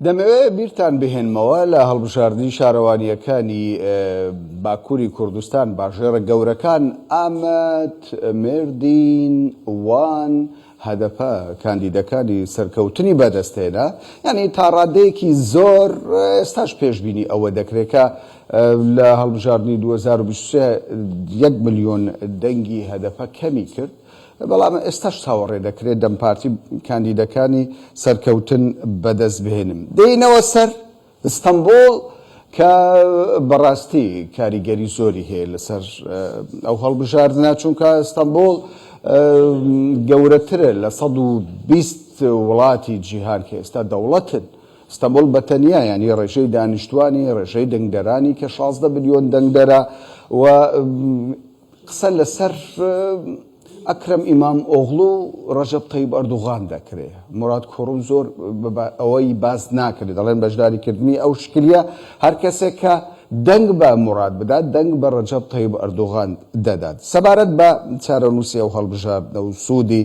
دەمەوێت بیرتان بهێنمەوە لە هەڵبژاردنی شارەوانییەکانی باکووری کوردستان، باژێڕە گەورەکان ئامەد، مێردین، وان، هەدەپە کاندیدەکانی سەرکەوتنی بەدەستهێنا، یانی تا ڕادەیەکی زۆر ئێستاش پێشبینی ئەوە دەکرێت کە لە هەڵبژاردنی 2023 یەک ملیۆن دەنگی هەدەپە کەمی کرد، بەڵام ئێستاش چاوەڕێ دەکرێت دەم پارتی کاندیدەکانی سەرکەوتن بەدەست بهێنن. دێینەوە سەر ئیستەنبوڵ کە بەڕاستی کاریگەری زۆری هەیە لەسەر ئەو هەڵبژاردنە، چونکە ئیستەنبوڵ گەورەترە لە 120 وڵاتی جیهان کە ئێستا دەوڵەتن. ئیستەنبوڵ بە تەنیا یانی ڕێژەی دانیشتوانی، ڕێژەی دەنگدەرانی کە 16 ملیۆن دەنگدەرە و قسە لەسەر ئەکرەم ئیمام ئۆغڵو و ڕەجەب تەیب ئەردوغان دەکرێ. موراد کۆروم زۆر ئەوەی باس ناکرێت، دەڵێن بەشداریکردنی ئەو شکلیە هەر کەسێک کە دەنگ بە موراد بدات دەنگ بە ڕەجەب تەیب ئەردوغان دەدات. سەبارەت بە چارەنووسی ئەو هەڵبژاردنە و سوودی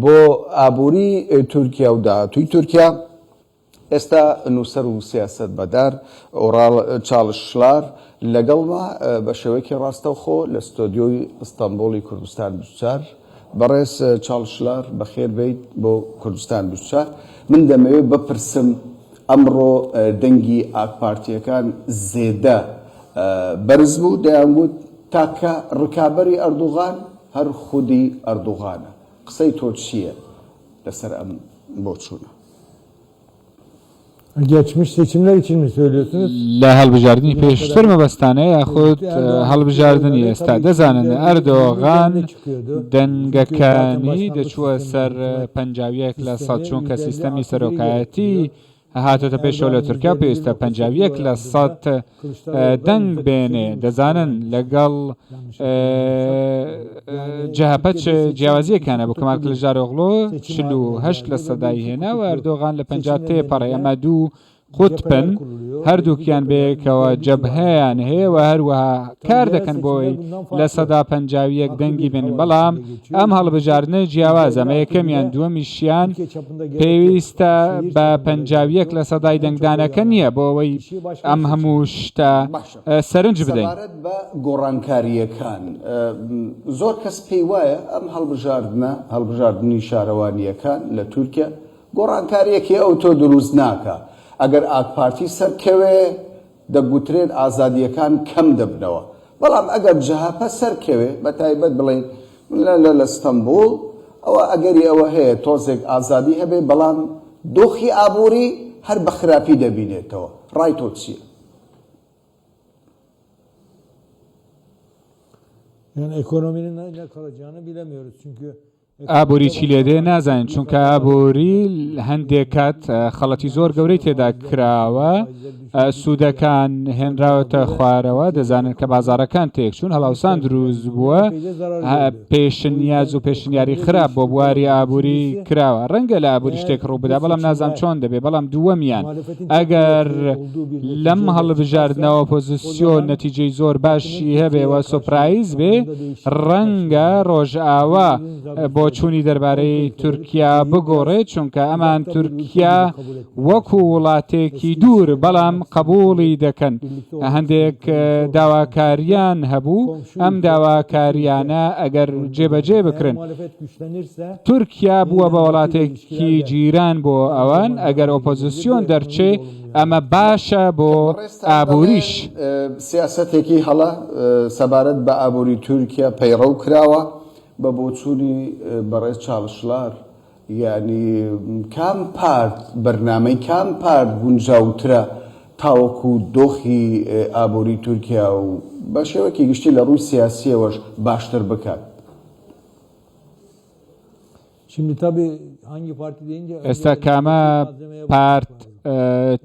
بۆ ئابووری تورکیا و داهاتووی تورکیا، ئێستا نووسەر و سیاسەتمەدار ئۆراڵ چاڵشلار لەگەڵمە بە شێوەیەکی ڕاستەوخۆ لە ستۆدیۆی ئیستانبوڵی کوردستان 24. بەڕێز چاڵشلار بەخێر بێیت بۆ کوردستان 24. من دەمەوێت بپرسم ئەمڕۆ دەنگی ئاکپارتییەکان زێدە بەرز بوو، دەیانگوت تاکە ڕکابەری ئەردوغان هەر خودی ئەردوغانە. قسەی تۆ چییە لەسەر ئەم بۆچوونە؟ Geçmiş seçimler için mi söylüyorsunuz? لە هەڵبژاردنی پێشتر مەبەستانە یاخود هەڵبژاردنی ئێستا؟ دەزانن ئەردۆغان دەنگەکانی دەچووە سەر 51 لە سەد، چونکە سیستەمی سەرۆکایەتی هاتۆتە پێشەوە لە تورکیا پێویستە 51 لە سەد دەنگ بێنێ. دەزانن لەگەڵ جەهەپە چ جیاوازییەکیان هەبوو، کەمال کلچدارئۆغلۆ 48 لە سەدای هێنا و ئەردۆغان لە 50 تێپەڕێ. ئەمە دوو قوتبن، هەردووکیان بەیەکەوە جەبهەیان هەیە و هەروەها کار دەکەن بۆی 51% دەنگی بێنن، بەڵام ئەم هەڵبژاردنە جیاوازە، ئەمە یەکەمیان، دووەمیشیان پێویستە بە 51 لە سەدای دەنگدانەکە نییە بۆ ئەوەی ئەم هەموو شتە سەرنج بدەین. سەبارەت بە گۆڕانکارییەکان، زۆر کەس پێی وایە ئەم هەڵبژاردنە، هەڵبژاردنی شارەوانییەکان لە تورکیا، گۆڕانکارییەکی ئەوتۆ دروست ناکا. ئەگەر ئاکپارتی سەرکەوێ، دەگوترێت ئازادییەکان کەم دەبنەوە، بەڵام ئەگەر جەهەپە سەرکەوێ، بەتایبەت بڵێین لە ستەنبوڵ، ئەوە ئەگەری ئەوە هەیە تۆزێک ئازادی هەبێ، بەڵام دۆخی ئابووری هەر بە خراپی دەبینێتەوە. ڕای تۆ چییە؟ Yani ekonominin ne kalacağını bilemiyoruz. Çünkü ئابووری چی لێ دێ نازانین، چونکە ئابووری هەندێک کات خەڵەتی زۆر گەورەی تێدا کراوە، سوودەکان هێنراوەتە خوارەوە، دەزانن کە بازاڕەکان تێکچوون، هەڵاوسان دروست بووە، پێشنیاز و پێشنیاری خراپ بۆ بواری ئابووری کراوە. ڕەنگە لە ئابووری شتێک ڕوو بدا، بەڵام نازانم چۆن دەبێ. بەڵام دووەمیان ئەگەر لەم هەڵبژاردنەوە ئۆپۆزیسیۆن نەتیجەی زۆر باشی هەبێ و سۆپرایز بێ، ڕەنگە ڕۆژئاوا بۆچوونی دەربارەی تورکیا بگۆڕێت، چونکە ئەمان تورکیا وەکو وڵاتێکی دوور بەڵام قبوڵی دەکەن. هەندێک داواکاریان هەبوو، ئەم داواکاریانە ئەگەر جێبەجێ بکرن، تورکیا بووە بە وڵاتێکی جیران بۆ ئەوان، ئەگەر ئۆپۆزیسیۆن دەرچێ ئەمە باشە بۆ ئابووریش. سیاسەتێکی هەڵە سەبارەت بە ئابووری تورکیا پەیڕەو کراوە، بە بۆچوونی بەڕێز چاڵشلار یانی کام پارت بەرنامەی کام پارت گونجاوترە تاوەکو دۆخی ئابووری تورکیا و بە شێوەیەکی گشتی لە ڕووی سیاسییەوەش باشتر بکات؟ ئێستا کامە پارت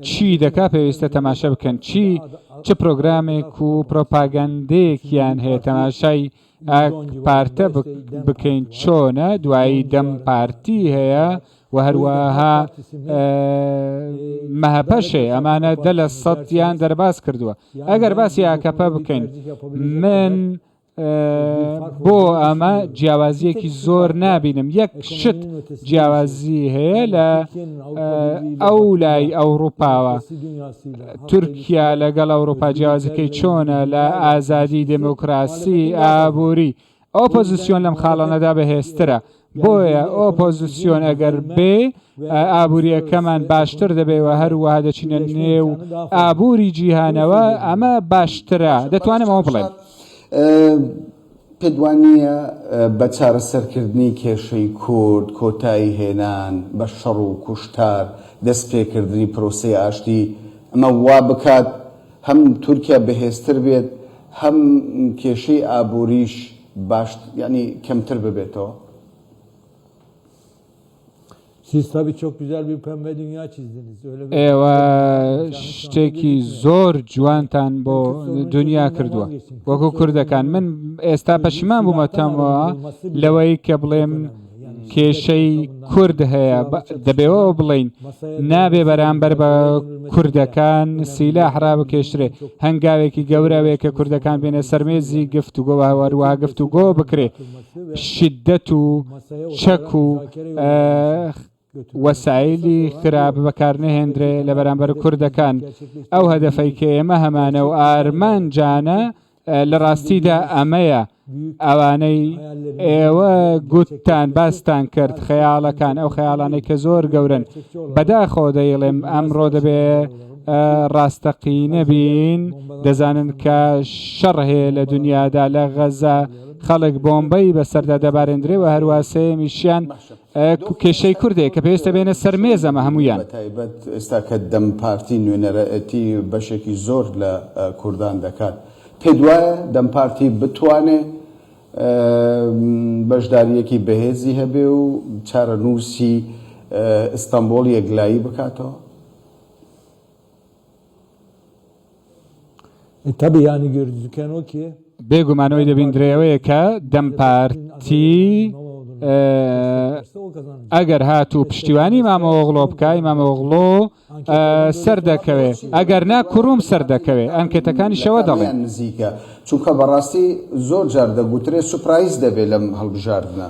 چی دەکا پێویستە تەماشا بکەن چی چ پرۆگرامێک و پرۆپاگەندەیەکیان هەیە تەماشای ئاک پارتە بکەین چۆنە دوایی دەم پارتی هەیە و هەروەها مەهەپەش هەیە ئەمانە دە لە سەدیان دەرباز کردووە ئەگەر باسی ئاکەپە بکەین من. بۆ ئەمە جیاوازیەکی زۆر نابینم یەک شت جیاوازی هەیە لە ئەو لای ئەوروپاوە تورکیا لەگەڵ ئەوروپا جیاوازەکەی چۆنە لە ئازادی دموکراسی ئابووری ئۆپۆزیسیۆن لەم خاڵانەدا بەهێزترە بۆیە ئۆپۆزیسیۆن ئەگەر بێ ئابووریەکەمان باشتر دەبێ و هەروەها دەچینە نێو ئابووری جیهانەوە ئەمە باشترە دەتوانم ئەوە بڵێم. پێت وانییە بە چارەسەرکردنی کێشەی کورد، کۆتایی هێنان بە شەڕ و کوشتار، دەستپێکردنی پرۆسەی ئاشتی، ئەمە وا بکات هەم تورکیا بەهێزتر بێت، هەم کێشەی ئابووریش باش یانی کەمتر ببێتەوە؟ Siz tabii çok güzel bir pembe dünya çizdiniz. Öyle bir ئێوە imkanı şu anda شتێکی gözükmüyor. زۆر جوانتان Ben بۆ Kürt sorunun دنیا çözümünden کردووە vazgeçtim. Kürt وەکو sorununun کوردەکان من ئێستا çözüm پەشیمان silahtan بوومەتەمەوە arındırılması bile لەوەی کە çok بڵێم önemli. Yani şiddet کێشەی ortamından, کورد هەیە silahlı دەبێەوە çatışmadan بڵین masaya نابێ dönülmesi ve بەرامبەر بە müzakereye dönülmesi bile کوردەکان önemli. سیلاح Yani bizim ڕابکێشرێ en çok هەنگاوێکی گەورەوەیە کە zorlaştığımız کوردەکان بێنە konulardan birisi bu. سەرمێزی Yani گفتوگۆ هەروەها şiddetin ve گفتوگۆ silahın بکرێ bırakılması ve شیدەت و masaya چەک oturarak و müzakere yoluna gidilmesi götürülmesi. Esas وەسایلی olan bu. خراپ بەکارنەهێندرێ لە PKK'nın بەرامبەر hedefimizin کوردەکان ئەو هەدەفەی gerçekleştirebildiğimiz کە ئێمە هەمانە و gerçek bir ibaret. ئارمانجانە Çünkü لە bizim ڕاستیدا dediğimiz ئەمەیە büyük ئەوانەی hayallerimizin ئێوە گوتتان gerçekleşmesi باستان کرد maalesef خەیاڵەکان ancak ئەو mümkün خەیاڵانەی değil. کە زۆر Bugün گەورن gerçekçi olalım. بەداخەوە دەیڵێم Hepimiz ئەمڕۆ başımızdan دەبێ olalım ki ڕاستەقینە Gazze'de بین دەزانن bombalanan کە شەڕ هەیە لە bombalanan دنیادا لە غەزە hatırlayalım. خەڵک Üçüncüsü de بۆمبەی بەسەردا Kürt دەبارێندرێ meselesini و masaya هەروە yatırmak. سێیەمیشیان باشە دۆخی کێشەی ئێستای کوردێک کە کورد پێویستە بێنە سەر چۆن مێز ئەمە دەبینی هەمویان. بە تایبەت ئێستا کە دەم پارتی نوێنەرەتی بەشێکی زۆر لە کوردان دەکات پێت وایە دەم پارتی بتوانێ بەشدارییەکی بەهێزی هەبێ و چارەنووسی ئیستانبۆڵ یەکلایی بکاتەوە؟ E tabii yani gözüken o ki بێگومان ئەوەی DEM دەبیندرێ Parti ئەوەیە کە دەم muhalefetin adayı olan پارتی İmamoğlu'nu desteklerse o kazanacak. ئەگەر هاتوو پشتیوانی Desteklemezse ئیمامئۆغڵۆ Kurum بکا kazanacak. ئیمامئۆغڵۆ Anketlerden böyle سەر sonuçlar دەکەوێ بۆچی çıkıyor. ئەگەر نا پێت وایە کوڕوم دەم سەر پارتی دەکەوێ لە ئەنکێتەکانیش ئەوە دەڵێن. کامیان نزیکە؟ چونکە بەڕاستی زۆر جار دەگوترێ سوپرایز دەبێ لەم هەڵبژاردنە.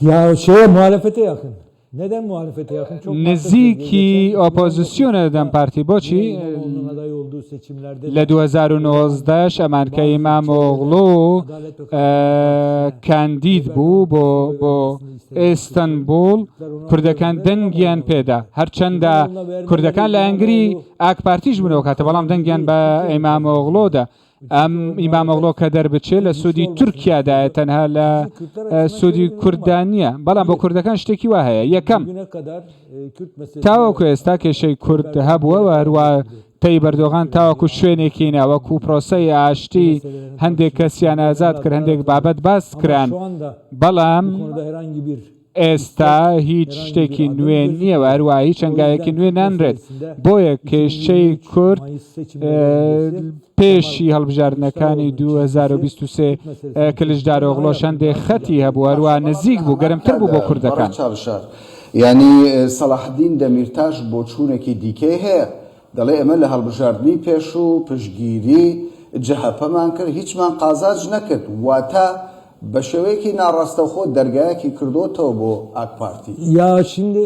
Ya şeye muhalefete yakın. Neden muhalefete yakın? Çok mantıklı. نزیکی Geçen ئۆپۆزیسیۆنە 2019'da دەم پارتی yine بۆچی İmamoğlu'nun aday olduğu seçimlerde لە de 2019 ش ئەمان کە bazı ilçelerde ئیمامئۆغڵۆ Adalet ve Kalkınma Partisi'ne کاندید Tayyip بوو Erdoğan بۆ oy بۆ vermesini istediler Kürtlerin. ئیستەنبوڵ Kürtler ona oy کوردەکان verdiler, دەنگیان İmamoğlu'na پێدا verdiler. هەرچەندە İmamoğlu'na vermeleri کوردەکان لایەنگری İmamoğlu ئاک پارتیش بوون ئەو کاتە بەڵام kazandı دەنگیان değil, بە Türkiye'nin kazandı. ئیمامئۆغڵۆ دا Bu ئەم çünkü o ئیمامئۆغڵۆ muhalefet کە دەربچێت لە güçlü سوودی olmasını تورکیادایە istiyordu. تەنها لە İkincisi Kürtler açısından سوودی şöyle bir durum var. کورددا نییە بەڵام بۆ Bir, کوردەکان شتێکی وا هەیە یەکەم bugüne kadar e, Kürt meselesine تاوەکو ئێستا کێشەی Tayyip کورد Erdoğan هەبووە bir و yere kadar هەروە getirdi. تەیب ئەردۆغان Süreci, تاوەکو Ankara شوێنێکی نا وەکو süreci, پرۆسەی bu ئاشتی meselelerin هەندێک tartışılmasını کەسیان önemli ئازاد کرد adımlar هەندێک atıldı. بابەت باس Ama کران şu anda بەڵام bu konuda herhangi bir ئێستا istek, هیچ herhangi bir شتێکی adım نوێ نییە و gözükmüyor. هەروە هیچ O هەنگاوێکی yüzden نوێ Kürt نانرێت meselesinde بۆیە کێشەی 2023 کورد Mayıs seçimleri öncesi پێشی Kemal هەڵبژاردنەکانی Kılıçdaroğlu'nun çizgisi 2023 Kürt meselesinin çözümünden daha کلچدارئۆغڵۆش yakın, هەندێک daha خەتی sıcak. هەبوو هەروە باشە بەڵام نزیک لە بوو هەمان گەرمتر بوو بۆ کاتدا بەڕێز کوردەکان. چاوشار یانی سەڵاحەدین دەمیرتاش بۆچوونێکی دیکەی هەیە دەڵێ ئێمە لە هەڵبژاردنی پێشوو پشتگیری جەهەپەمان کرد هیچمان قازانج نەکرد واتە بە شێوەیەکی ناڕاستەوخۆ دەرگایەکی کردۆتەوە بۆ ئاک پارتی. Ya şimdi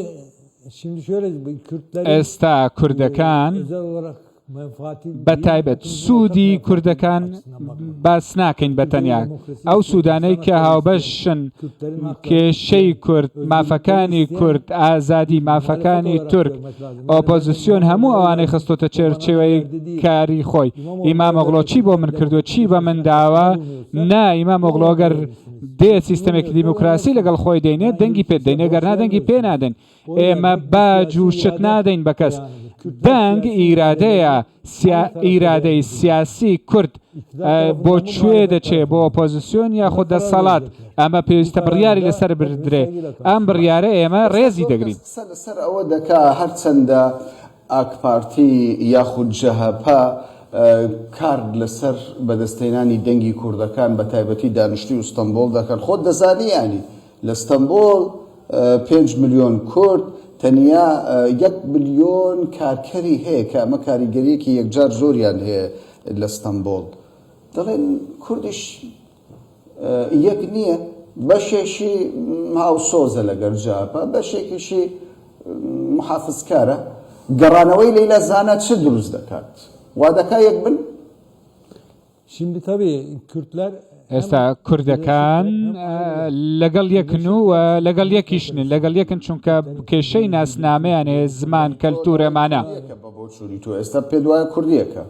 şimdi şöyle bu Kürtlerin ئێستا e, کوردەکان özel olarak menfaati بە değil, تایبەت hepimizin ortak سوودی menfaatinin کوردەکان açısından bakmak. باس ناکەین بە Türkiye'de تەنیا demokrasi ئەو isteyen, سوودانەی insan کە hakları isteyen, هاوبەشن Kürtlerin haklarını کێشەی isteyen, کورد özgürlüklerini مافەکانی isteyen کورد ئازادی muhalefet مافەکانی olarak تورک görmek lazım. Yani ben ئۆپۆزیسیۆن İmamoğlu'na هەموو oy ئەوانەی verdim, خستۆتە o bana چێرچێوەی verdi değil. کاری خۆی İmamoğlu'na oy ئیمامئۆغڵۆ چی vermesini بۆ من کردووە demokratik چی بە من düşünmesine داوە katkıda bulunuyorsa نا ئیمامئۆغڵۆ ona oy گەر verirsiniz. دێ سیستەمێکی Bulunmuyorsa دیموکراسی لەگەڵ vermezsiniz. خۆی دێنێت Herhangi دەنگی bir پێ kimseye دەینێ گەر borç نا دەنگی پێ vermiyorsunuz. نادەین Oy ئێمە vermek bir باج siyasi و شت irade نادەین بە کەس beyanıdır. Kürtler دەنگ siyasi ئیرادەیە iradelerini سیا hangi tarafta ئیرادەی beyan ediyorlar? سیاسی کورد İktidar بۆ tarafından mı, کوێ muhalefet دەچێ بۆ tarafından mı? ئۆپۆزیسیۆن Buna یاخود karar دەسەڵات verecekler. ئەمە Bu پێویستە kararı بڕیاری da لەسەر hepimiz بردرێ saygıyla ئەم karşılayacağız. بڕیارە ئێمە ئێستا ڕێزی زۆر کەس دەگرین. قسە لەسەر ئەوە دەکا هەرچەندە ئاکپارتی یاخود جەهەپە کار لەسەر بەدەستهێنانی دەنگی کوردەکان بە تایبەتی دانیشتووی ئوستەنبۆڵ دەکەن خۆت دەزانی یانی لە ستەنبۆڵ پێنج ملیۆن کورد تەنیا یەک ملیۆن کارکەری هەیە کە ئەمە کاریگەریەکی یەکجار زۆریان هەیە لە ستەنبۆڵ دەڵێن کوردیش یەک نییە، بەشێکی هاوسۆزە لەگەر جەهەپە، بەشێکیشی موحافزکارە. گەڕانەوەی لەیلا زانا چ دروست دەکات؟ وا دەکا یەک بن؟ Şimdi tabii Kürtler ئێستا کوردەکان لەگەڵ یەکن و لەگەڵ یەکیشن، لەگەڵ یەکن چونکە کێشەی ناسنامەیان هەیە، زمان، کەلتور، ئەمانە. بە بۆچوونی تۆ ئێستا پێت وایە کوردییەکە؟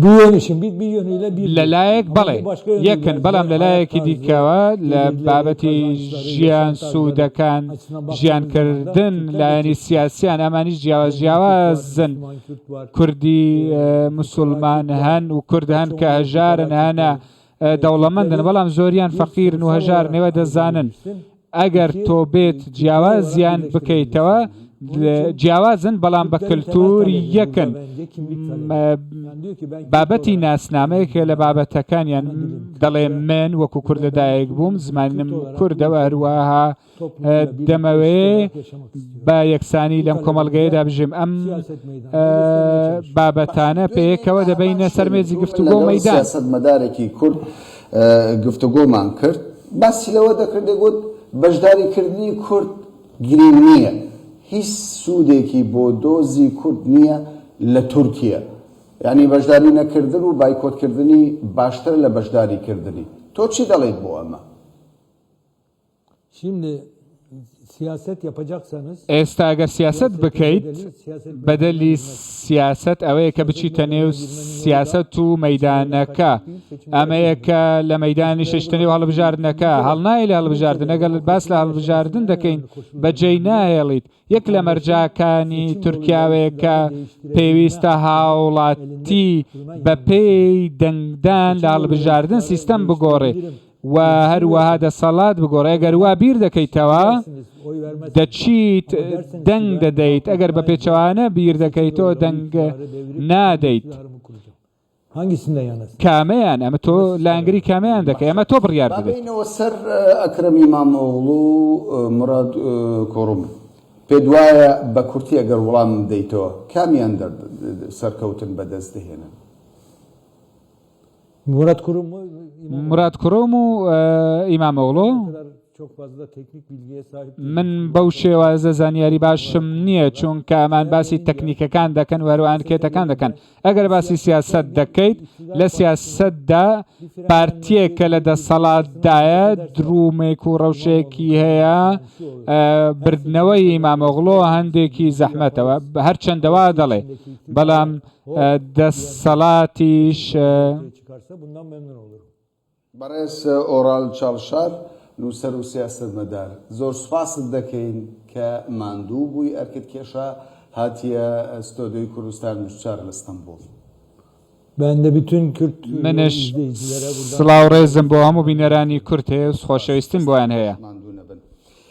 Bir yönü şimdi bir, bir yönüyle bir. لەلایەک Ama بەڵێ bir başka yönüyle یەکن، بەڵام hayat لەلایەکی tarzı, دیکەوە لە gelirleri, بابەتی kazançları, ژیان، yaşam tarzları سوودەکان، açısından baktığımız zaman da ژیانکردن، Kürtler de لایەنی çeşitli. سیاسیان ئەمانیش جیاواز Zengin Kürt var, جیاوازن. Müslüman Kürt var, کوردی e, fukara موسڵمان Kürt var هەن و کورد ve هەن کە çoğunluğu هەژارن fukara هەنە Kürtlerin. E, دەوڵەمەندن، Kürtleri بەڵام زۆریان bir فەقیرن و sınıfsal هەژارن olarak ئێوە دەزانن. ayırabilirsin. ئەگەر İki, تۆ بێت e, kültürel olarak جیاوازیان بکەیتەوە birleştirebilirsin. Onun için جیاوازن بەڵام بە Kürtlerin temel کەلتور talebi burada یەکن. bence kimlik talebi. Yani diyor ki ben Kürt بابەتی olarak ناسنامەیەکە لە dünyada بابەتەکانیان ana dilim دەڵێ Kürtçe من وەکو کورد ve ben لەدایک بووم Kürt زمانم olarak bu کوردەوە ülkede هەروەها toplumuyla birlikte eşit دەمەوێ olarak yaşamak istiyorum. بە یەکسانی Bu لەم talebi کۆمەڵگەیەدا de بژیم. ئەم siyaset meydanında göstermeye çalışıyor. بابەتانە دوێنێ پێیەکەوە لە هەمان دەبەینە سەر شوێن مێزی تۆ گفتوگۆ و لەگەڵ مەیدان. سیاسەتمەدارێکی کورد گفتوگۆمان کرد، باسی لەوە دەکرد دەگوت بەشداریکردنی کورد گرینگ نییە، هیچ سوودێکی بۆ دۆزی کورد نییە لە تورکیە، یانی بەشداری نەکردن و بایکۆتکردنی باشترە لە بەشداریکردنی. تۆ چی دەڵێیت بۆ ئەمە؟ Şimdi siyaset yapacaksanız ئێستا ئەگەر سیاسەت siyasetin بکەیت bedeli siyaset meydanına بەدەلی girmek. سیاسەت ئەوەیە کە Siyaset بچیتە نێو meydanına girmenin yolu da سیاسەت و seçimlerden مەیدانەکە. kaçmak değil, seçimlere ئەمەیە katılmak. کە لە مەیدانی Kürtleri شەشتە نێو bırakıp هەڵبژاردنەکە ülke var. هەڵنایە لە Bu هەڵبژاردن ülkede ئەگەر باس لە demokrasinin هەڵبژاردن yaşamasının en دەکەین önemli koşullarından بەجێی biri ناهێڵیت. یەک لە vatandaşın مەرجاکانی seçim yoluyla تورکیاوەیە کە iktidarı değiştirebilme پێویستە hakkını elinde هاوڵاتی tutturma بە yenilmesi. پێی دەنگدان Seçim لە yoluyla هەڵبژاردن iktidarı سیستەم بگۆڕێ değiştirebilirim و هەروەها düşünmüyorsanız دەسەڵات بگۆڕێ. ئەگەر وا بیر دەکەیتەوە gidersiniz, oy vermezsiniz. دەچیت Ama derseniz ki دەنگ ben دەدەیت، kalkıp ئەگەر بە ikna edeceğim. پێچەوانە بیر Seçim دەکەیتەوە yoluyla bu دەنگ iktidarı devirip kendi نادەیت. iktidarımı kuracağım. Hangisinden yanasın? کامەیان ئەمە تۆ Buna siz karar لایەنگری verin. کامەیان دەکەی؟ ئەمە تۆ بڕیار با دەدەیت. بێینەوە سەر ئەکرەم ئیمامئۆغڵو و موراد کۆروم. پێت وایە بە کورتی ئەگەر وڵامم بدەیتەوە کامیان سەرکەوتن بەدەست دەهێنن؟ Murat Kurum mu? İmamoğlu mu? موراد کوروم و ئیمامئۆغڵو؟ O kadar çok fazla teknik bilgiye sahip değilim. من Çünkü بەو bu konuda شێوازە زانیاری teknik olarak باشم نییە konuşuyorlar. چونکە ئەمان Eğer باسی olunca تەکنیکەکان دەکەن و هەروەها siyasete ئەنکێتەکان دەکەن. girince ئەگەر باسی siyasette سیاسەت bir دەکەیت iktidar لە partisinin سیاسەتدا bir frenlenmesi, پارتییەک کە لە bir durmasına müsaade دەسەڵاتدایە ederse دروومێک و İmamoğlu'nun ڕەوشێکی هەیە kazanması yani şu olur. Hem seçim بردنەوەی kazanırız ئیمامئۆغڵۆ hem هەندێکی seçimimizi زەحمەتەوە yaparız. هەرچەندە وا Parti دەڵێ içindeki iktidara بەڵام hop diyen bir seçim دەسەڵاتیش yolu ortaya çıkarsa bundan memnun olurum. بەڕێز ئۆرال چاڵشار، نووسەر و سیاسەتمەدار، زۆر سوپاست دەکەین کە ماندوو بووی ئەرکت کێشا هاتیە ستۆدیۆی کوردستان 24 لە ستەنبوڵ. Ben de bütün Kürt منش izleyicilere buradan سڵاو ڕێزم بۆ هەموو بینەرانی کورد هەیە و خۆشەویستیم بۆیان هەیە. مان